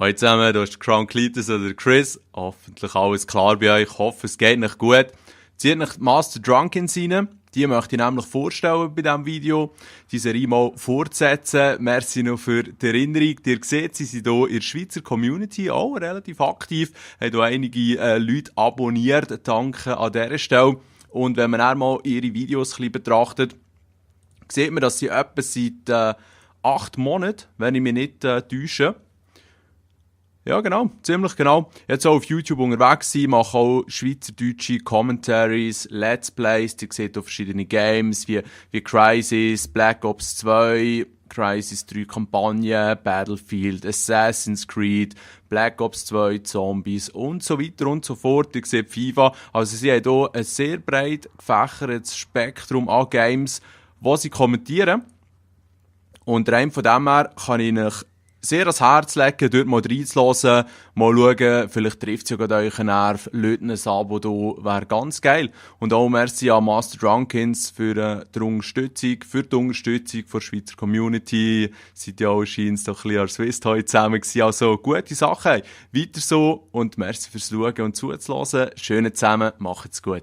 Hallo zusammen, hier ist Crown Cletus oder Chris. Hoffentlich alles klar bei euch. Ich hoffe, es geht euch gut. Zieht euch die Master Drunkins rein. Die möchte ich nämlich vorstellen bei diesem Video. Die Serie mal fortsetzen. Merci noch für die Erinnerung. Ihr seht, sie sind hier in der Schweizer Community auch relativ aktiv. Haben hier einige Leute abonniert. Danke an dieser Stelle. Und wenn man einmal ihre Videos ein bisschen betrachtet, sieht man, dass sie etwa seit 8 Monaten, wenn ich mich nicht täusche, ja, genau, ziemlich genau. Jetzt auch auf YouTube unterwegs sein, mache auch schweizerdeutsche Commentaries, Let's Plays, ihr seht auch verschiedene Games wie Crysis, Black Ops 2, Crysis 3 Kampagne, Battlefield, Assassin's Creed, Black Ops 2, Zombies und so weiter und so fort. Ihr seht FIFA. Also sie haben hier ein sehr breit gefächertes Spektrum an Games, die sie kommentieren. Und rein von dem her kann ich euch sehr ans Herz legen, dort mal reinzuhören, mal schauen, vielleicht trifft es ja gerade euren Nerv, lädt ein Abo da, wäre ganz geil. Und auch merci an Master Drunkins für die Unterstützung der Schweizer Community. Seid ja auch scheint doch ein bisschen an Swiss Toy zusammen gewesen. Also gute Sachen, weiter so und merci fürs Schauen und zuzuhören. Schöne zusammen, macht's gut.